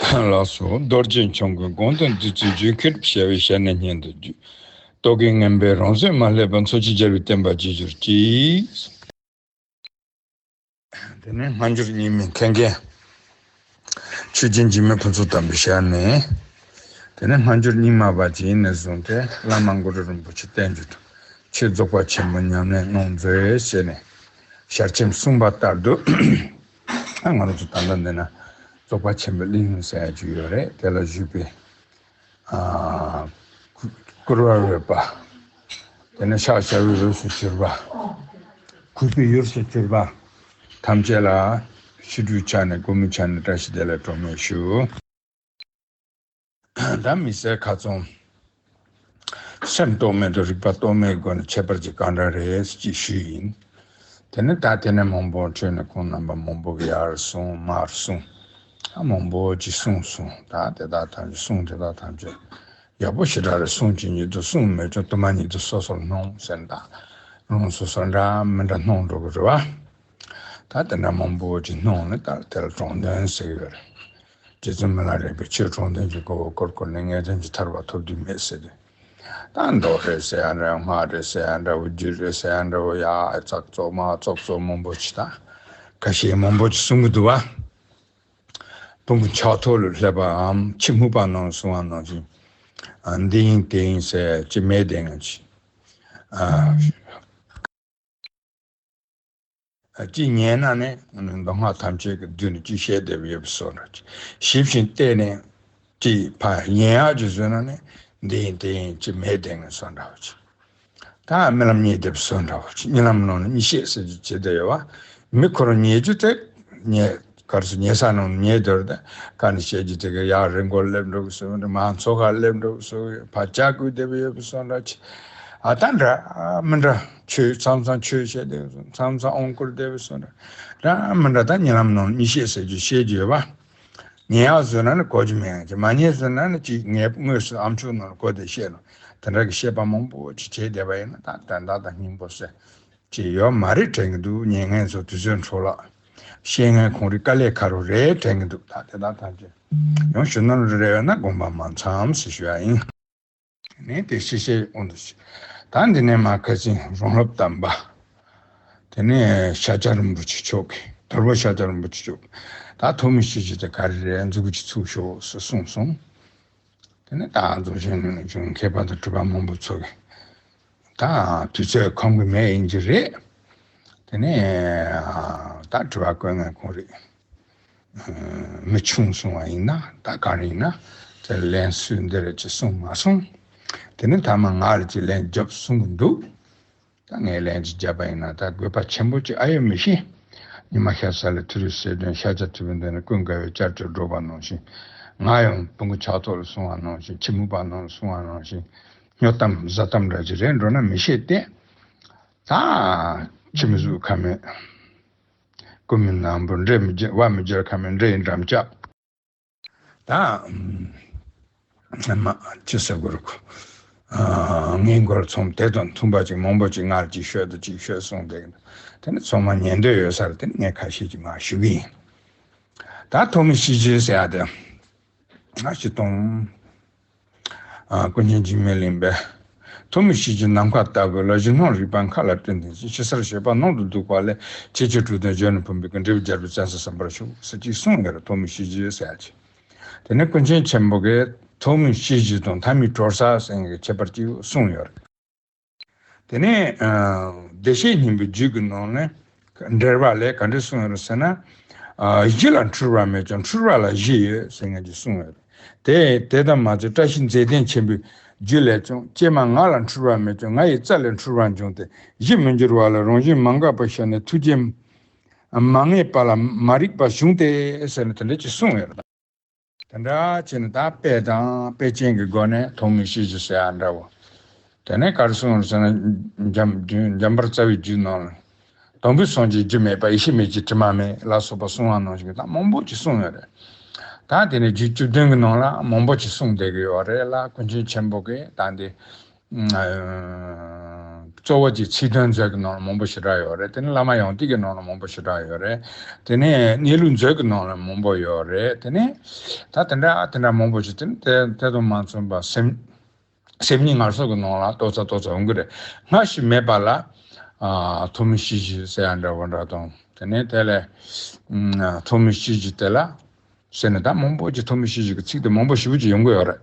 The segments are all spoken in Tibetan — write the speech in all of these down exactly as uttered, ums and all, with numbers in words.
ལགས་སོ། རྡོ་རྗེ་འཆང་གི་དགོངས་དོན་བདུད་རྩིའི་རྒྱུན་ཁྱེར་ཞལ་བའི་ཞལ་ནས་སྙན་དུ་བརྒྱུད། རྟོག་གེ་ངན་པའི་རང་བཟོས་མ་བསླད་པ། འཚོ་བྱེད་རྒྱལ་བའི་བསྟན་པ་རྒྱས་གྱུར་ཅིག། དེ་ནས་སྔ་འགྱུར་རྙིང་མའི་མཁན་མཁན། ཆོས་རྒྱལ་འཇིགས་མེད་ཕུན་ཚོགས་དམ་པའི་ཞལ་ནས། དེ་ནས་སྔ་འགྱུར་རྙིང་མ་པ་ཅིག་ནས་བཟུང་སྟེ་བླ་མ་གུ་རུ་རིན་པོ་ཆེ་བསྟན་བཅོས་དང་ཆོས་རྫོགས་པ་ཆེན་པོ་ཉམས་ལེན་གནང་མཛོད་ཟེར་ནས་ཞལ་ཆེམས་གསུངས་པ་ལྟར་དུ། ང་རང་ཚོ་ད་ལྟ་འདི་ན་རྫོགས་པ་ཆེན་པོའི་གླིང་ཟེར་ཡ་ཅིག་ཡོད་རེད། དེ་ལ་བཞུགས་པའི། ཨ། སྐུར་བ་འོས་པ། དེ་ནས་ཕྱག་བྱ་བའི་འོས་སུ་གྱུར་པ། གུས་པའི་ཡུལ་སུ་གྱུར་པ། ཐམས་ཅད་ལ་ཕྱི་དྲོའི་ཆ་ནས་དགོང་མོའི་ཆ་ནས་བཀྲ་ཤིས་བདེ་ལེགས་སྒྲོལ་མས་ཞུ། ད་མི་ཟད་ཁ་ཚོང་། སེམས་རྟོག་མེད་དང་རིག་པ་རྟོག་མེད་སྒོ་ནས་ཁྱད་པར་གྱི་གང་འདྲ་རེད་ཅེས་ཞུས་ཡིན། དེ་ནས་ད་དེ་ནས་མང་པོ་འཕྲོས་ནས་ཁོང་རྣམ་པ་མང་པོ་གིས་ཡར་གསུངས་མར་གསུངས། ཨ། མང་པོ་ཅིག་གསུངས་སོང་། ད་དེ་དག་ཐམས་ཅད་གསུང་དེ་དག་ཐམས་ཅད་ཡག་པོ་ཞེ་དྲག་རེད། གསུང་གཅིག་ཉིད་དུ་གསུང་མེད་ཀྱང་དུ་མ་ཉིད་དུ་སོ་སོར་སྣང་ཟེར་ན། ད་རང་སོ་སོར་འདྲ་མི་འདྲ་སྣང་འགྲོ་གི་རེད་བ། ད་དེ་འདྲ་མང་པོ་ཅིག་སྣང་ནས་ད་དེ་ལ་དྲང་དོན་ཟེར་གི་ཡོད་རེད། རྗེ་བཙུན་མི་ལ་རས་པས་ཆོས་དྲང་དོན་གྱི་གོ་བ་བསྐོར་བསྐོར་ནས་ངེས་དོན་གྱི་ཐར་པ་ཐོབ་རྒྱུ་མེད་ཟེར་ཏེ། ད་མདོ་རེད་ཟེར་ཡ་འདྲ། སྔགས་རེད་ཟེར་ཡ་འདྲ་བོ། རྒྱུད་རེད་ཟེར་ཡ་འདྲ་བོ། ཡ་ཙག་ཙོག་མ་ཙོག་ཙོག་མང་པོ་ཅིག་ད་ཁ་ཤས་མང་པོ་ཅིག་གསུང་གི་འདུག་བ། བུམ་པ་ཕྱག་ཐོག་ལ་སླེབས་པའམ་ཁྱི་སྨུག་པ་ནང་གསུང་བ་ནང་བཞིན། ཨ། འདི་ཡིན་དེ་ཡིན་ཟེར་ཅི་མེད་དེ་ང་ཅི། ཨ། ཅིག་ཉན་ན་ནི་མདོ་སྔགས་ཐམས་ཅད་ཀྱི་མདུན་ནས་ཅིག་བཤད་བསྡད་པ་ཡོད་པའི་བཟོ་འདྲ་ཅིག། ཞིབ་ཅིང་བལྟས་ནས་ཅིག་ཕར་ཉན་ཡག་ཅིག་བཟོས་ན་ནི་འདི་ཡིན་དེ་ཡིན་ཅིག་མེད་བསྡད་ངེས་བཟོ་འདྲ་བོ་ཅིག། ད་རྨི་ལམ་རྨིས་བསྡད་པའི་བཟོ་འདྲ་བོ་ཅིག། རྨི་ལམ་ནང་ནས་རྨིས་བཤད་ཟེར་རྒྱུ་བྱེད་བསྡད་ཡོད་བ། མི་ཁོ་རང་ཉལ་རྒྱུ་དེ་ཉལ་གར་སོང་ཉལ་ས་ནང་ནས་ཉལ་སྡོད་དེ་ཁ་ནས་བཤད་རྒྱུ་དེ་ག་ཡར་རི་མགོར་སླེབས་འགྲོ་གི་བཟོ་འདྲ། མར་མཚོ་ཁར་སླེབས་འགྲོ་གི་བཟོ། ཕར་ལྕགས་སྐུད་བསྡད་པ་ཡོད་པའི་བཟོ་འདྲ་ཅིག། ཨ། ད་འདྲ་མི་འདྲ། ཆོས་མཚམས་མཚམས་ཆོས་བཤད་བསྡད་པའི་བཟོ། མཚམས་མཚམས་ཨོང་བསྐུར་བསྡད་པའི་བཟོ་འདྲ། འདྲ་མི་འདྲ། ད་རྨི་ལམ་ནང་རྨིས་བཤད་ཟེར་རྒྱུ་བཤད་རྒྱུ་ཡོད་པ། ཉལ་ཡག་བཟོས་ན་ནི་གོ་རྒྱུ་མེད་ཡག་ཅིག། མ་ཉལ་བཟོས་ན་ནི་ཅིག་ངས་དངོས་སུ་ཨ་མཆོག་ནང་ལ་གོ་བསྡད་བཤད་ནོ། དེ་འདྲ་གི་བཤད་པ་མང་པོ་ཅིག་བྱས་བསྡད་པ་ཡིན་ན་ད་དོན་དག་དང་སྙིང་པོ་ཟེར་ཅིག་ཡོད་མ་རེད་དྲན་གི་འདུག། ཉན་མཁན་ཚོ་དུས་ཚོད་འཕྲོ་བརླག། བཤད་མཁན་ཁོང་རིགས་དཀའ་ལས་ཁག་རུ་རེད་དྲན་གི་འདུག། ད་དེ་དག་ཐམས་ཅད་ཡང་ཞུ་ན་རེ་རེ་ཡོད་ན་དགོངས་པ་མ་ཚོམས་ཟེར་ཞུ་ཡ་ཡིན། ནས་དེ་ཤེས་ཤེས་དབང་དུ་ཞུ། ད་འདི་ནས་མར་ཁ་སང་རང་སློབ་དམ་པ། དེ་ནས་ཤཱཀྱ་རིན་པོ་ཆེ་མཆོག་གིས། དར་པོ་ཤཱཀྱ་རིན་པོ་ཆེ་མཆོག་གིས་ད་ཐོགས་མེད་ཤེས་བྱ་དེ་ག་རེ་རེད། མཛུབ་གུ་ཅིག་ཚུགས་ཤོག་ཟེར་གསུངས་སོང་། དེ་ནས་ད་རྫོགས་ཆེན་གླིང་ནས་བྱུང་མཁས་པ་དང་གྲུབ་པ་མང་པོ་ཚོ་གིས་ད་དུས་ཚོད་ཁོམ་གི་མེད་ཡིན་གྱི་རེད། དེ་ནས་ད་དྲི་བ་བཀོད་མཁན་ཁོང་རེད། མི་ཆུང་སོང་བ་ཡིན་ན་ད་ག་རེ་ཡིན་ན་དེ་ལན་སུས་འདི་རེད་ཅེས་གསུངས་མ་སོང་། དེ་ནས་མཐའ་མ་ང་རེད་ཅེས་ལན་རྒྱོབ་གསུང་གི་འདུག། ད་ངས་ལན་ཅིག་བརྒྱབ་པ་ཡིན་ན་ད་དགོས་པ་ཆེན་པོ་ཅིག་ཨ་ཡོད་མི་ཤེས། ཉི་མ་ཤར་ས་ལ་ཐུ་རུ་གསལ་སྟོན། ཤཱཀྱ་ཐུབ་པའི་མདུན་ནས་ཀུན་དགའ་བོས་བསྐྱར་བཅོས་སྒྲོག་པ་ནང་བཞིན། ང་ཡང་བུ་གུ་ཕྱག་ཐོག་ལ་སོང་བ་ནང་བཞིན། ཁྱི་སྨུག་པ་ནང་ལ་སོང་བ་ནང་བཞིན། སྨྱོ་གཏམ་བཟའ་གཏམ་འདྲ་ཅིག་རེད་འགྲོ་ན་མི་ཤེས་ཏེ། ད་ཁྱི་མི་གཟུགས་ཁ་མེད། རྐུན་མའི་ནང་བུ། འདྲེ་མི་རྒྱལ་བ་མི་རྒྱལ། ཁ་མེད་འདྲེ་ཡི་འགྲམ་ལྕག། ད་ཨ་མ་ཅི་ཟེར་དགོས་རེད་ཁོ། ཨ། ངའི་མགོར་ཚོམས་དེ་དང་མཐུན་པ་ཅིག་མང་པོ་ཅིག་སྔར་ཅིག་ཤོད་དང་ཅིག་ཤོད་གསུངས་བསྡད་ཀྱི་འདུག། དེ་ནི་ཚང་མ་ཉན་འདོད་ཡོད་ས་རེད། དེ་ནི་ངས་ཁ་ཤས་ཅིག་མར་ཞུ་གི་ཡིན། ད་ཐོགས་མེད་ཤེས་བྱ་ཟེར་ཡ་དེ། ང་ཞིག་གཏོང་། ཨ། ཀུན་མཁྱེན་འཇིགས་མེད་གླིང་པས། ཐོགས་མེད་ཤེས་བྱ་ནམ་མཁའ་ལྟ་བུ་ལ། གཞི་སྣང་རིག་པ་མཁའ་ལ་སྤྲིན་དེ་བཞིན། ཕྱི་སར་བྱེད་པ་ནང་དུ་ཟློག་པ་ལས། ཆེས་ཆེར་གྲུབ་དོན་གཞོན་ནུར་ཕུང་བའི་སྐུ། འབྲས་བུ་རྒྱལ་པོའི་བཙན་ས་ཟིན་པར་ཤོག་ཟེར་ཅིག་གསུངས་ཡོད་རེད། ཐོགས་མེད་ཤེས་བྱ་ཟེར་ཡ་ཅིག། དེ་ནས་ཀུན་མཁྱེན་ཆེན་པོ་གིས་ཐོགས་མེད་ཤེས་བྱ་དང་མཐའ་མེད་གྲོལ་ས་ཟེར་མཁན་གྱི་ཁྱད་པར་ཅིག་གསུངས་ཡོད་རེད། དེ་ནས་ཨ། བདེ་གཤེགས་སྙིང་པོའི་རྒྱུད་ཀྱི་ནང་ནས་འགྲེལ་པ་ལས་ག་འདྲ་གསུངས་ཡོད་རེད་ཟེར་ན། ཨ། གཞི་ལ་འཁྲུལ་པ་མེད་ཀྱང་འཁྲུལ་པ་ལ་གཞི་ཡོད་ཟེར་མཁན་ཅིག་གསུངས་ཡོད་རེད། དེ་དེ་ལྟར་མ་ཚད་བཀྲ་ཤིས་མཛེས་ལྡན་ཆེན་པོའི་རྒྱུད་ལས་ཀྱང་ཀྱེ་མ་ང་ལ་འཁྲུལ་པ་མེད་ཀྱང་ང་ཡི་རྩ་ལས་འཁྲུལ་པ་འབྱུང་སྟེ། གཞི་མི་འགྱུར་བ་ལ་རང་བཞིན་མ་འགགས་པར་ཤར་ནས་ཐུགས་རྗེ་མ་ངེས་པ་ལ་མ་རིག་པ་བྱུང་སྟེ་ཟེར་ནས་དེ་འདྲ་ཅིག་གསུངས་ཡོད་རེད། དེ་འདྲ་བྱས་ནས་ད་དཔེ་དང་དཔེ་ཅན་གྱི་སྒོ་ནས་ཐོགས་མེད་ཤེས་བྱ་ཟེར་ཡ་འདྲ་བོ། དེ་ནས་ག་རེ་གསུངས་ཡོད་ཟེར་ན། འཇམ་འཇམ་དཔལ་རྩ་བའི་རྒྱུད་ནང་ལ། དང་པོའི་སངས་རྒྱས་རྒྱུ་མེད་པ། ཡེ་ཤེས་མེད་ཀྱང་དྲི་མ་མེད་ལ་སོགས་པ་གསུངས་པ་ནང་བཞིན་གྱི་ད་མང་པོ་ཅིག་གསུངས་ཡོད་རེད། ད་དེ་ནས་རྒྱུད་བཅུ་བདུན་གྱི་ནང་ལ་མང་པོ་ཅིག་གསུངས་བསྡད་ཀྱི་ཡོད་རེད་ལ། ཀུན་མཁྱེན་ཆེན་པོ་གིས་ད་འདི་ གཙོ་བོ་གཅིག་ཚིག་དོན་མཛོད་ཀྱི་ནང་ལ་མང་པོ་ཞེ་དྲག་ཡོད་རེད། དེ་ནས་བླ་མ་ཡང་ཏིག་གི་ནང་ལ་མང་པོ་ཞེ་དྲག་ཡོད་རེད། དེ་ནས་གནས་ལུགས་མཛོད་ཀྱི་ནང་ལ་མང་པོ་ཡོད་རེད། དེ་ནས་ད་དེ་འདྲ་དེ་འདྲ་མང་པོ་ཞིག་དེ་ནས་དེ་དེ་དང་མ་མཚུངས་པ་སེམས་སེམས་ཉིད་ངལ་གསོ་གི་ནང་ལ་ཏོག་ཙམ་ཏོག་ཙམ་ཡོང་གི་རེད། སྔ་ཕྱི་མེད་པ་ལ་ཨ་ཐོགས་མེད་གཤིས་བཞི་ཟེར་ཡ་འདྲ་བོ་འདྲ་དང་། དེ་ནས་དེ་ལས་ཨ་ཐོགས་མེད་གཤིས་བཞི་དེ་ལ་ཟེར་ནས་ད་མང་པོ་ཅིག་ཐོགས་མེད་གཤིས་བཞི་གི་ཚིག་དེ་མང་པོ་ཞེ་པོ་ཅིག་ཡོང་གི་ཡོད་རེད།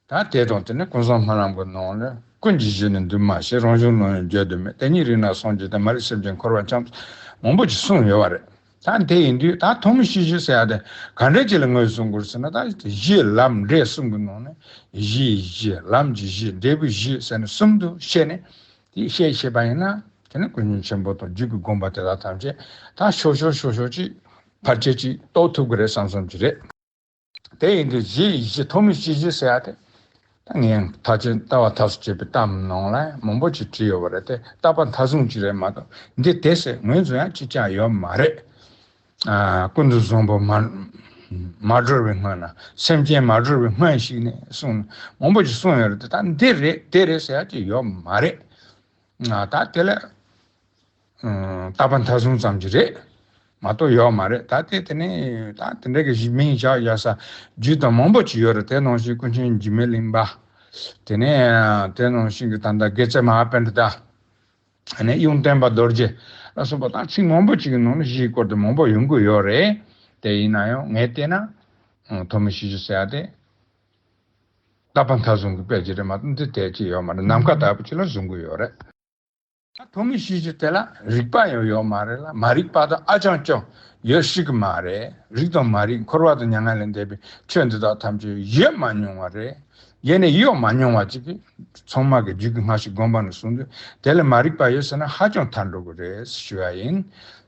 ད་དེ་དང་དེ་ནས་ཀུན་བཟང་སྨོན་ལམ་གྱི་ནང་ལ་ཀུན་གྱི་གཞི་ནི་འདུས་མ་བྱས། རང་བྱུང་རྣམ་གཡེང་བརྗོད་དུ་མེད། དེ་ཉིད་རིག་ན་སངས་རྒྱས་ཏེ། མ་རིག་སེམས་ཅན་འཁོར་བར་འཁྱམས། མང་པོ་ཅིག་གསུངས་ཡོད་པ་རེད། ད་དེ་ཡིན་དུས་ད་ཐོགས་མེད་གཤིས་བཞི་ཟེར་ཡ་དེ་ག་འདྲ་ཅིག་ལ་ངོས་བཟུང་དགོས་ཟེར་ན། ད་གཞི་ལམ་འབྲས་གསུམ་གྱི་ནང་ནས་གཞིའི་གཞི་ལམ་གྱི་གཞི་འབྲས་བུའི་གཞི་ཟེར་ནས་གསུམ་དུ་བཤད་ནས། དེ་བཤད་ཤེས་པ་ཡིན་ན་དེ་ནི་ཀུན་མཁྱེན་ཆེན་པོ་དང་རྒྱུད་ཀྱི་དགོངས་པ་དེ་དག་ཐམས་ཅད་ད་ཤོག་ཤོག་ཤོག་ཤོག་ཅིག་ཕལ་ཆེར་ཅིག་རྟོགས་ཐུབ་ཀྱི་རེད་བསམ་བསམ་ཅིག་རེད། དེ་ཡིན་དུས་གཞི་ཡི་གཞི་ཐོགས་མེད་གཤིས་གཞི་ཟེར་ཡ་དེ། ད་ངས་མཐའ་ཅན་ལྟ་བ་མཐའ་སུ་བཅད་པའི་གཏམ་ནང་ལ་མང་པོ་ཅིག་བྲིས་ཡོད་པ་རེད་དེ། ལྟ་བ་མཐའ་བཟུང་ཅིག་རེད་མ་གཏོགས་འདི་དེ་ཟེར་ངོས་འཛིན་ཡ་གཅིག་ཀྱང་ཡོད་མ་རེད། ཨ་ཀུན་ཏུ་བཟང་པོ་མ་མ་གྲོལ་བའི་སྔོན་ན། སེམས་ཅན་མ་གྲོལ་བའི་སྔོན་ཞིག་ནས་གསུངས་ནས་མང་པོ་ཅིག་གསུངས་ཡོད་རེད་དེ། ད་འདི་རེད་དེ་རེད་ཟེར་ཡ་གཅིག་ཡོད་མ་རེད། ང་ད་དེ་ལས་ཨ་ལྟ་བ་མཐའ་བཟུང་ཙམ་གྱི་རེད་མ་གཏོགས་ཡོད་མ་རེད། ད་དེ་དེ་ནས་ད་དེ་འདྲ་གི་གཞི་མིང་བཞག་ཡ་ས་རྒྱུད་དང་མང་པོ་ཅིག་ཡོད་རེད། དེ་ནང་བཞིན་ཀུན་མཁྱེན་འཇིགས་མེད་གླིང་པ། དེ་ནས་དེ་ནང་བཞིན་གྱི་ད་ལྟ་དགེ་རྩེ་མ་ཧཱ་པཎྜི་ཏ། ཨ་ནི་གཡུང་སྟོན་པ་རྡོ་རྗེ་ལ་སོགས་པ་དང་ཚིག་མང་པོ་ཅིག་གི་ནང་ནས་གཞིའི་སྐོར་དེ་མང་པོ་ཡོང་གི་ཡོད་རེད། དེ་ཡིན་ན་ཡང་ངས་བལྟས་ན་ཨ་ཐོགས་མེད་གཤིས་གཞི་ཟེར་ཡ་དེ་ལྟ་བ་མཐའ་བཟུང་གི་དཔེ་ཅིག་རེད་མ་གཏོགས་འདི་དེ་ཅིག་ཡོད་མ་རེད། ནམ་མཁའ་ལྟ་བུ་ཅིག་ལ་བཟུང་གི་ཡོད་རེད། ད་ཐོགས་མེད་གཤིས་གཞི་དེ་ལ་རིག་པ་ཡང་ཡོད་མ་རེད་ལ། མ་རིག་པ་དང་ཨ་ཅང་ཅང་ཡོད་སྲིད་གི་མ་རེད། རིག་དང་མ་རིག་འཁོར་བ་དང་མྱ་ངན་ལས་འདས་པའི་ཆོས་འདི་དག་ཐམས་ཅད་ཡོད་མ་མྱོང་བ་རེད། ཡེ་ནས་ཡོད་མ་མྱོང་བ་ཅིག་གིས་ཚང་མ་གི་རྒྱུད་ཀྱི་སྔ་ཕྱི་སྒོམ་པ་ནས་བཟུང་སྟེ། དེ་ལས་མ་རིག་པ་ཡོད་ཟེར་ན་ཧ་ཅང་ཐལ་འགྲོ་གི་རེད་ཞུ་བ་ཡིན།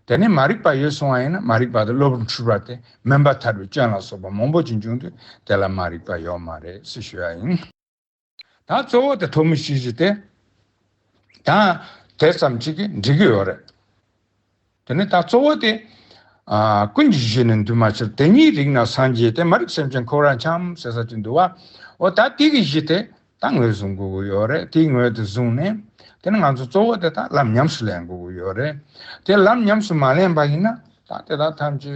དེ་ནས་མ་རིག་པ་ཡོད་སོང་བ་ཡིན་ན་མ་རིག་པ་དེ་གློ་བུར་འཁྲུལ་པ་དེ་མུན་པ་ཐར་པའི་སྐྱོན་ལ་སོགས་པ་མང་པོ་ཅིག་འབྱུང་དུས་དེ་ལ་མ་རིག་པ་ཡོད་མ་རེད་ཟེར་ཞུ་བ་ཡིན། ད་གཙོ་བོ་དེ་ཐོགས་མེད་གཤིས་གཞི་དེ་ད་དེ་ཙམ་ཅིག་གིས་འགྲིག་གི་ཡོད་རེད། དེ་ནས་ད་གཙོ་བོ་དེ་ཨ་ཀུན་གྱི་གཞི་ནི་འདུས་མ་བྱས། དེ་ཉིད་རིག་ན་སངས་རྒྱས་ཏེ། མ་རིག་སེམས་ཅན་འཁོར་བར་འཁྱམས་ཟེར་ས་ཅིག་འདུག་བ། འོ་ད་དེ་གི་གཞི་དེ་ད་ངོས་བཟུང་དགོས་ཀྱི་ཡོད་རེད། དེའི་ངོས་དེ་བཟུང་ནས་དེ་ནས་ང་ཚོ་གཙོ་བོ་དེ་ད་ལམ་ཉམས་སུ་ལེན་དགོས་ཀྱི་ཡོད་རེད། དེ་ལམ་ཉམས་སུ་མ་ལེན་པ་ཡིན་ན་ད་དེ་དག་ཐམས་ཅད་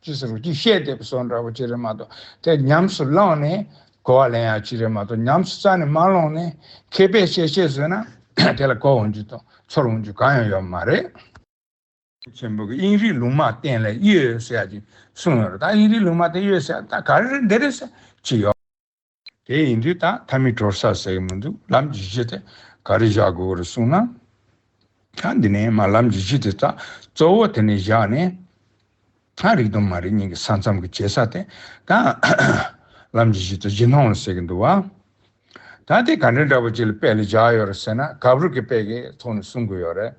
ཅི་ཟེར་རོ་ཅི་བཤད་བསྡད་པ་སོགས་འདྲ་བོ་ཅིག་རེད་མ་གཏོགས། དེ་ཉམས་སུ་བླངས་ནས་གོ་བ་ལེན་ཡག་ཅིག་རེད་མ་གཏོགས། ཉམས་སུ་རྩ་ནས་མ་བླངས་ནས་མཁས་པས་བཤད་བཤད་བཟོས་ན་དེ་ལ་གོ་འོང་རྒྱུ་དང་ཚོར་འོང་རྒྱུ་གང་ཡང་ཡོད་མ་རེད། ཆེན་པོ་གིས་དབྱིངས་རིག་ལུང་མ་བསྟན་ལས་གཡོས་ཟེར་ཡག་ཅིག་གསུངས་ཡོད་རེད། ད་དབྱིངས་རིག་ལུང་མ་བསྟན་གཡོས་ཟེར་ཡག་ད་ག་རེ་རེད་འདི་རེད་ཟེར་ཅིག་ཡོད། དེ་ཡིན་དུས་ད་མཐའ་མེད་གྲོལ་ས་ཟེར་གི་མི་འདུག་ལམ་གྱི་གཞི་དེ་ག་རེ་བཞག་དགོས་རེད་གསུངས་ན། ད་འདི་ནས་མར་ལམ་གྱི་གཞི་དེ་ད་གཙོ་བོ་དེ་ནས་བཞག་ནས། ད་རིག་དང་མ་རིག་གཉིས་ཀྱི་ས་མཚམས་ཀྱི་བྱེད་ས་དེ་ད་ལམ་གྱི་གཞི་དེ་གཞི་སྣང་ལ་ཟེར་གི་འདུག་བ། ད་དེ་ག་འདྲ་འདྲ་པོ་ཅིག་ལ་དཔེ་ལ་བཞག་ཡོད་རེད་ཟེར་ན། ག་བུར་གྱི་དཔེ་གི་ཐོག་ནས་གསུང་གི་ཡོད་རེད།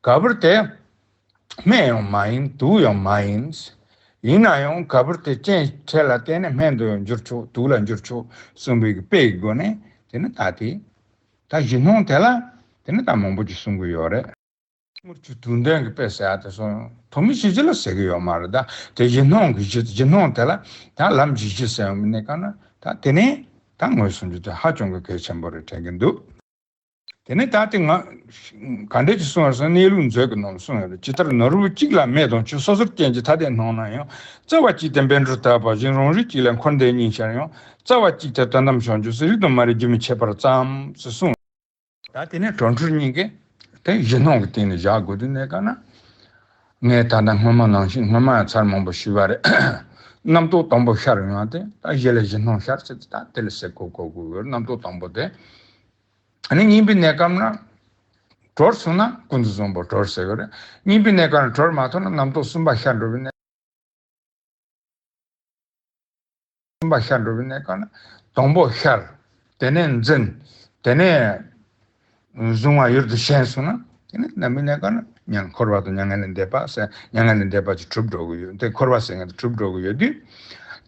ག་བུར་དེ་སྨན་ཡང་མ་ཡིན། དུག་ཡང་མ་ཡིན། ཡིན་ན་ཡང་ག་བུར་དེ་སྤྱན་འཕྲལ་ལ་བལྟས་ནས་སྨན་དུ་ཡང་འགྱུར་ཆོག་དུག་ལ་འགྱུར་ཆོག་གསུངས་པའི་གི་དཔེ་ཡི་སྒོ་ནས་དེ་ནི་ད་དེ་ད་གཞི་སྣང་དེ་ལ་དེ་ནི་ད་མང་པོ་ཅིག་གསུང་གི་ཡོད་རེད། དངུལ་ཆུ་དུག་ལྡན་གྱི་དཔེ་ཟེར་ཡ་དེ་སོང་ཐོགས་མེད་གཤིས་གཞི་ལ་ཟེར་གི་ཡོད་མ་རེད། ད་དེ་གཞི་སྣང་གི་གཞི་གཞི་སྣང་དེ་ལ་ད་ལམ་གྱི་གཞི་ཟེར་ཡོང་མི་ནས་གང་ན་ད་དེ་ནས་ད་ངོས་བཟུང་རྒྱུ་དེ་ཧ་ཅང་གི་གལ་ཆེན་པོ་རེད་དྲན་གི་འདུག་དེ་ནས་ད་དེ་ང་ག་འདྲས་ཀྱི་གསུང་བར་སོང་གནས་ལུགས་མཛོད་ཀྱི་ནང་གསུངས་ཡོད་རེད། ཇི་ལྟར་ནོར་བུ་གཅིག་ལ་མེ་དང་ཆུ། སོ་སོར་རྐྱེན་གྱིས་ཐ་དད་སྣང་ན་ཡང་། རྩ་བ་གཅིག་སྟེ་འབེན་འགྲུལ་དག་པ་བཞིན། རང་རིག་གཅིག་ལས་འཁོར་འདས་གཉིས་ཤར་ཡང་། རྩ་བ་གཅིག་སྟེ་དོན་དམ་བྱང་ཆུབ་སེམས། རིག་དང་མ་རིག་རྒྱུན་མི་འཆད་པར་བརྩམ་ཟེར་གསུངས། ད་དེ་ནས་གྲོལ་འཁྲུལ་གཉིས་ཀས་དེ་གཞི་སྣང་གི་སྟེང་ནས་བཞག་དགོས་དུས་གནས་སྐབས་ན། ངས་ད་ལྟ་སྔོན་མ་ནང་བཞིན་སྔོན་མ་ཡང་ཚར་མང་པོ་ཞུས་པ་རེད། རྣམ་རྟོག་དང་པོ་ཤར་ཡོང་བ་དེ་ད་གཞི་ལས་གཞི་སྣང་ཤར་ཟེར་ཏེ་ད་དེ་ལ་ཟེར་གོ་གོ་དགོས་ཡོད། རྣམ་རྟོག་དང་པོ་དེ། ཨ་ནི་གཉིས་པའི་གནས་སྐབས་ན་གྲོལ་སོང་ན་ཀུན་ཏུ་བཟང་པོ་གྲོལ་ཟེར་གི་རེད། གཉིས་པའི་གནས་སྐབས་ན་གྲོལ་མ་ཐུབ་ན་རྣམ་རྟོག་གསུམ་པ་ཤར་འགྲོ་བའི་གནས། གསུམ་པ་ཤར་འགྲོ་བའི་གནས་སྐབས་ན་དང་པོ་ཤར། དེ་ནས་འཛིན། དེ་ནས་གཟུང་བ་ཡུལ་དུ་ཞེན་སོང་ན་དེ་ནས་གནས་པའི་གནས་སྐབས་ན་མྱ་འཁོར་བ་དང་མྱ་ངན་ལས་འདས་པ་ཟེར་མྱ་ངན་ལས་འདས་པ་ཅིག་གྲུབ་འགྲོ་གི་ཡོད། དེ་འཁོར་བ་ཟེར་མཁན་དེ་གྲུབ་འགྲོ་གི་ཡོད་དུས།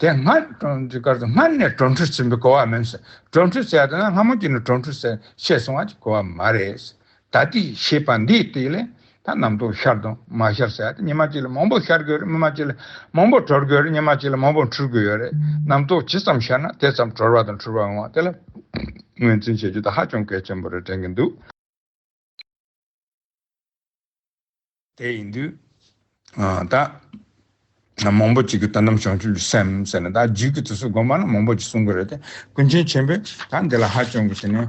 དེ་སྔར་གྲོལ་འདི་སྐབས་སུ་སྔར་ནས་གྲོལ་འཁྲུལ་ཟིན་པའི་གོ་བ་མིན་ཟེར། གྲོལ་འཁྲུལ་ཟེར་ཡ་དེ་ན་སྔ་མོ་ཅིག་ནས་གྲོལ་འཁྲུལ་ཟེར་ཤེས་སོང་བ་ཅིག་གོ་བ་མ་རེད། ད་ལྟའི་ཤེས་པ་འདིའི་སྟེང་ལས་ ད་རྣམ་རྟོག་ཤར་དང་མ་ཤར་ཟེར་ཡ་དེ་ཉི་མ་གཅིག་ལ་མང་པོ་ཤར་དགོས་རེད། ཉི་མ་གཅིག་ལ་མང་པོ་གྲོལ་དགོས་རེད། ཉི་མ་གཅིག་ལ་མང་པོ་འཁྲུལ་དགོས་ཡོད་རེད། རྣམ་རྟོག་ཇི་ཙམ་ཤར་ན་དེ་ཙམ་གྲོལ་བ་དང་འཁྲུལ་བ་ཡོང་བ་དེ་ལ་ངོས་འཛིན་བྱེད་རྒྱུ་དེ་ཧ་ཅང་གལ་ཆེན་པོ་རེད་དྲན་གྱི་འདུག་དེ་ཡིན་དུས། ཨ། ད་མང་པོ་ཅིག་གིས་དོན་དམ་བྱང་ཆུབ་ཀྱི་སེམས་ཟེར་ནས། ད་རྒྱུད་ཀྱི་དུས་སུ་དགོངས་པ་ན་མང་པོ་ཅིག་གསུང་གི་རེད་དེ། ཀུན་མཁྱེན་ཆེན་པོས་ད་འདི་ལ་ཧ་ཅང་གི་དེ་ནས་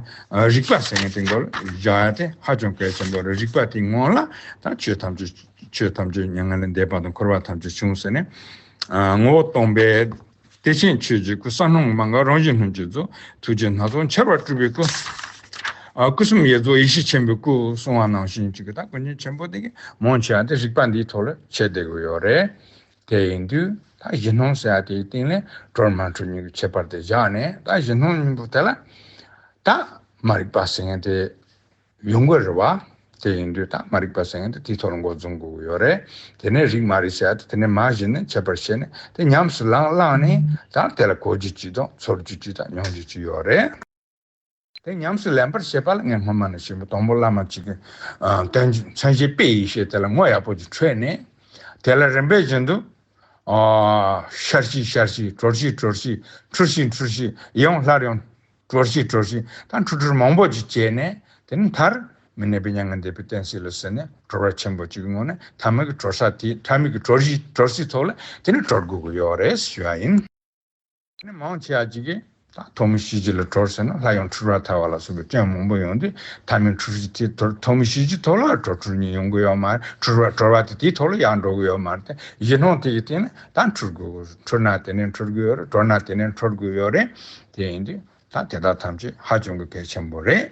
རིག་པ་ཟེར་མཁན་དེ་མགོ་ལ་བཞག་ཡ་དེ་ཧ་ཅང་གལ་ཆེན་པོ་རེད། རིག་པ་དེའི་ངང་ལ་ད་ཆོས་ཐམས་ཅད། ཆོས་ཐམས་ཅད་མྱ་ངན་ལས་འདས་པ་དང་། འཁོར་བ་ཐམས་ཅད་བྱུང་ཟེར་ནས། ཨ། ངོ་བོ་སྟོང་པའི་བདེ་ཆེན་ཆོས་ཀྱི་སྐུ། གསལ་སྣང་མ་འགགས་རང་བཞིན་སྣོད་ཀྱི་གཙོ། ཐུགས་རྗེ་སྣ་ཚོགས་འཆར་བ་སྤྲུལ་པའི་སྐུ། ཨ། སྐུ་གསུམ་ཡེ་རྫོགས་ཡེ་ཤེས་ཆེན་པོའི་སྐུ་གསུང་བ་ནང་བཞིན་ཅིག་གི། ད་ཀུན་མཁྱེན་ཆེན་པོ་དེ་གིས་མང་ཆེ་བ་དེ་རིག་པ་འདིའི་ཐོག་ལ་འཆད་བསྡད་དགོས་ཡོད་རེད། དེ་ཡིན་དུས་ད་གཞི་སྣང་ཟེར་ཡ་དེའི་སྟེང་ལ་གྲོལ་མ་གྲོལ་གཉིས་ཀྱི་ཁྱད་པར་དེ་བཞག་ནས། ད་གཞི་སྣང་གཉིས་པོ་དེ་ལ་ད་མ་རིག་པ་ཟེར་མཁན་དེ་ཡོང་གི་རེད་བ། དེ་ཡིན་དུས་ད་མ་རིག་པ་ཟེར་མཁན་དེ་དེའི་ཐོག་ལ་འགོ་འཛུགས་དགོས་ཀྱི་ཡོད་རེད། དེ་ནས་རིག་མ་རིག་ཟེར་ཡ་དེ་དེ་ནས་མར་གཞི་ནས་ཁྱད་པར་ཕྱེ་ནས། དེ་ཉམས་སུ་བླངས་བླངས་ནས་ད་དེ་ལ་གོ་རྒྱུ་གཅིག་དང་ཚོར་རྒྱུ་གཅིག་དང་མྱོང་རྒྱུ་གཅིག་ཡོད་རེད། དེ་ཉམས་སུ་ལེན་པར་བྱེད་པ་ལ་ངས་སྔོན་མ་ནས་བཤད་པ། དང་པོ་བླ་མ་གཅིག་གིས། ཨ། དོན་མཚོན་བྱེད་དཔེ་ཡི་ཤེས་དེ་ལ་ངོ་ཡག་པོ་ཅིག་འཕྲོད་ནས། དེ་ལ་རིམ་པས་བཞིན་དུ། ཨ། ཤར་གཤེགས་ཤར་གཤེགས། གྲོལ་གཤེགས་གྲོལ་གཤེགས། འཁྲུལ་གཤེགས་འཁྲུལ་གཤེགས། ཡང་སླར་ཡང་གྲོལ་གཤེགས་གྲོལ་གཤེགས། ད་འཁྲུལ་འཁྲུལ་མང་པོ་ཅིག་བྱས་ནས། དེ་ནས་མཐར་མི་གནས་པའི་མྱ་ངན་འདས་པའི་གཏན་ཚིགས་ལ་ཟེར་ནས་གྲོལ་བ་ཆེན་པོ་གཅིག་གི་ངོས་ནས། ཐ་མལ་གྱི་གྲོལ་ས་དེ། ཐ་མལ་གྱི་གྲོལ་གཤེགས་གྲོལ་སའི་ཐོག་ལ་དེ་ནས་གྲོལ་དགོས་ཀྱི་ཡོད་རེད་ཞུ་བ་ཡིན། དེ་ནས་མང་ཆེ་བ་ཅིག་གིས་ད་ཐོག་མའི་གཤིས་རྒྱུད་ལ་གྲོལ་ཟེར་ན་སླར་ཡང་འཁྲུལ་བ་ཐལ་བ་ལ་སོགས་པའི་སྐྱོན་མང་པོ་ཡོང་དུས། ཐ་མལ་འཁྲུལ་གཞི་དེ་ཐོག་ཐོག་མའི་གཤིས་རྒྱུད་ཐོག་ལ་གྲོལ་འཁྲུལ་གཉིས་ཡོང་གི་ཡོད་མ་རེད། འཁྲུལ་བ་གྲོལ་བ་དེ་དེའི་ཐོག་ལ་ཡར་འགྲོ་གི་ཡོད་མ་རེད་དེ། གཞི་སྣང་དེ་གི་སྟེང་ནས་ད་འཁྲུལ་དགོས། འཁྲུལ་ན་དེ་ནས་འཁྲུལ་དགོས་ཡོད་རེད། གྲོལ་ན་དེ་ནས་འཁྲུལ་དགོས་ཡོད་རེད། དེ་ཡིན་དུས་ད་དེ་དག་ཐམས་ཅད་ཧ་ཅང་གི་གལ་ཆེན་པོ་རེད།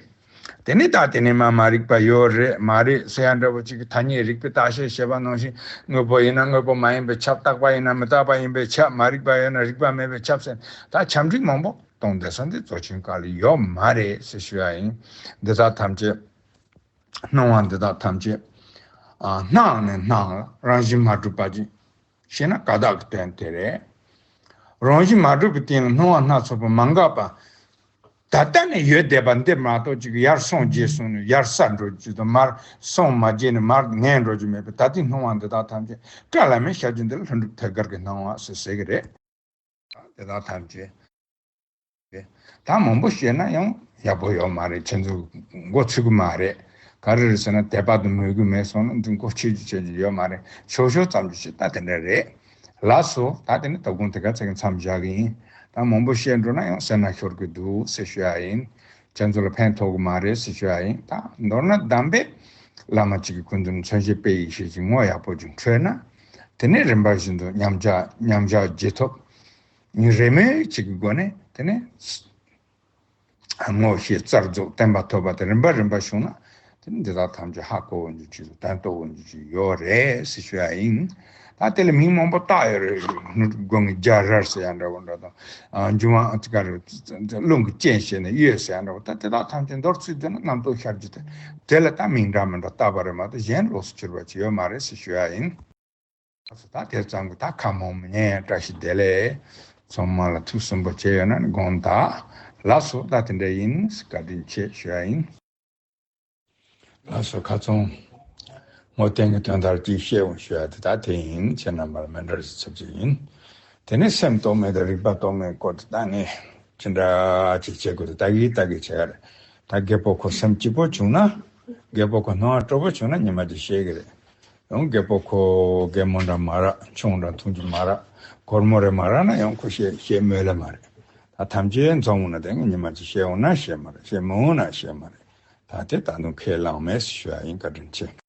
དེ་ནས་ད་དེ་ནས་མ་མ་རིག་པ་ཡོད་རེད་མ་རེད་ཟེར་ཡ་འདྲ་བོ་ཅིག་གི། ཐ་སྙད་རིག་པའི་བརྟག་དཔྱད་བྱེད་པ་ནང་བཞིན། དངོས་པོ་ཡིན་ན་དངོས་པོ་མ་ཡིན་པས་ཁྱབ། རྟག་པ་ཡིན་ན་མི་རྟག་པ་ཡིན་པས་ཁྱབ། མ་རིག་པ་ཡོད་ན་རིག་པ་མེད་པས་ཁྱབ་ཟེར། ད་ཁྱབ་འཇུག་མང་པོ་གཏོང་བསྡད་ས་འདི་རྫོགས་ཆེན་སྐབས་ལ་ཡོད་མ་རེད་ཟེར་ཞུ་ཡ་ཡིན། འདི་དག་ཐམས་ཅད། སྣང་བ་འདི་དག་ཐམས་ཅད། ཨ། སྣང་ནས་སྣང་ལ་རང་བཞིན་མ་གྲུབ་པ་ཅིག་ཤེས་ན་ཀ་དག་གི་དོན་དེ་རེད། རང་བཞིན་མ་གྲུབ་པའི་སྟེང་ལ་སྣང་བ་སྣ་ཚོགས་པ་མ་འགགས་པ། ད་ལྟ་ནས་ཡོད་བསྡད་པ་འདི་མ་གཏོགས་ཅིག་ཡར་སངས་རྒྱས་སོང་ནས་ཡར་ས་འགྲོ་རྒྱུ་དང་། མར་སངས་མ་རྒྱས་ནས་མར་ངན་འགྲོ་རྒྱུ་མེད་པའི་ད་ལྟའི་སྣང་བ་འདི་དག་ཐམས་ཅད་བཀྲ་ལམ་མེར་ཤར་རྒྱུ་འདི་ལ་ལྷུན་གྲུབ་ཐད་ཀར་གྱི་སྣང་བ་ཟེར་ཟེར་གི་རེད། དེ་དག་ཐམས་ཅད། ད་མང་པོ་བཤད་ན་ཡང་ཡག་པོ་ཡོད་མ་རེད། ཁྱེད་ཚོ་མགོ་ཚོད་ཀྱི་མ་རེད། ག་རེ་རེད་ཟེར་ན་དད་པ་དང་མོས་གུས་མེད་སོང་ན་འདི་མགོ་ཆོད་རྒྱུ་ཆོད་རྒྱུ་ཡོད་མ་རེད། ཆོག་ཤོག་ཙམ་གྱི་ཞིག་ད་དེ་འདྲ་རེད། ལགས་སོ། ད་དེ་ནི་ད་དགོང་དེ་ག་ཚད་ཀྱི་མཚམས་བཞག་གི་ཡིན། ད་མང་པོ་བཤད་འགྲོ་ན་ཡང་སེར་སྣ་ཤོར་གི་འདུག་ཟེར་ཞུ་ཡ་ཡིན། ཁྱེད་ཚོ་ལ་ཕན་ཐོགས་གི་མ་རེད་ཟེར་ཞུ་ཡ་ཡིན། ད་མདོར་ན་གདམས་པའི་བླ་མ་གཅིག་གིས་སྐུ་མདུན་མཚོན་བྱེད་དཔེ་ཡི་ཤེས་ཀྱི་ངོ་ཡག་པོ་ཅིག་འཕྲོད་ན། དེ་ནས་རིམ་པ་བཞིན་དུ་མཉམ་བཞག་མཉམ་བཞག་རྗེས་ཐོབ། རེས་མོས་ཅིག་གི་སྒོ་ནས་དེ་ནས་ངོ་ཤེས་རྩལ་རྫོགས་བརྟན་པ་ཐོབ་པ་དེ་རིམ་པ་རིམ་པ་བྱུང་ན། དེ་ནི་འདི་དག་ཐམས་ཅད་ཧ་གོ་འོང་རྒྱུ་ཅིག་དང་དོན་རྟོགས་འོང་རྒྱུ་ཅིག་ཡོད་རེད་ཟེར་ཞུ་ཡ་ཡིན། ད་དེ་ལ་མིང་མང་པོ་བཏགས་ཡོད་རེད། སྒོ་ངའི་རྒྱ་རས་ཟེར་ཡ་འདྲ་བོ་འདྲ་དང་། ཨ། འབྱུང་བ་ཨ་ཙི་ག་རེ། རླུང་གི་རྐྱེན་བྱས་ནས་གཡོས་ཟེར་ཡ་འདྲ་བོ། ད་དེ་དག་ཐམས་ཅད་མདོར་ཚིག་བསྡུས་ན་རྣམ་རྟོག་ཤར་རྒྱུ་དེ། དེ་ལ་ད་མིང་འདྲ་མི་འདྲ་བཏགས་པ་རེད་མ་གཏོགས་གཞན་ལོགས་སུ་གྱུར་པ་ཅིག་ཡོད་མ་རེད་ཟེར་ཞུ་ཡ་ཡིན། ལགས་སོ། ད་དེ་ཙམ་གྱིས་ད་ཁ་མང་མི་ཉན། བཀྲ་ཤིས་བདེ་ལེགས། ཚང་མ་ལ་ཐུགས་སུན་པོ་བྱས་ཡོད་ན་ནི་དགོངས་དག། ལགས་སོ། ད་དེ་འདྲ་ཡིན། བཀའ་དྲིན་ཆེ་ཞུ་ཡ་ཡིན། ལགས་སོ། ཁ་ཚང་ངོ་བསྟན་གྱི་དོན་དག་ཅིག་བཤད་འོང་ཞུ་ཡ་དེ་ད་དེ་ཡིན། ཁྱེད་རྣམ་པར་མི་འདྲ་ཞིག་ཚབ་ཅིག་ཡིན། དེ་ནས་སེམས་རྟོག་མེད་དང་རིག་པ་རྟོག་མེད་སྐོར་དེ་ད་ངས་ཅི་འདྲ་ཅིག་བྱེད་དགོས་དེ་ལྟ་གི་ལྟ་གི་བྱེད་ཡ་རེད། ད་རྒད་པོ་ཁོ་སེམས་སྐྱིད་པོ་བྱུང་ན། རྒད་པོ་ཁོ་སྣང་བ་སྤྲོ་པོ་བྱུང་ན་ཉི་མ་ཅིག་བཤད་གི་རེད། ཡང་རྒད་པོ་ཁོ་རྒན་མོ་འདྲ་མ་རག་ཆུང་འདྲ་འཐུང་རྒྱུ་མ་རག་གོར་མོ་རེ་མ་རག་ན་ཡང་ཁོ་བཤད་བཤད་སྨོན་ལེ་མ་རེད། ད་ཐམས་ཅད་འཛོམས་འོང་ན་དེ་ངས་ཉི་མ་ཅིག་བཤད་འོང་ན་བཤད་མ་རེད། བཤད་མི་འོང་ན་བཤད་མ་རེད། ད་དེ་ད་དུང་ཁས་བླངས་མེད་ཞུ་ཡ་ཡིན། བཀའ་དྲིན་ཆེ།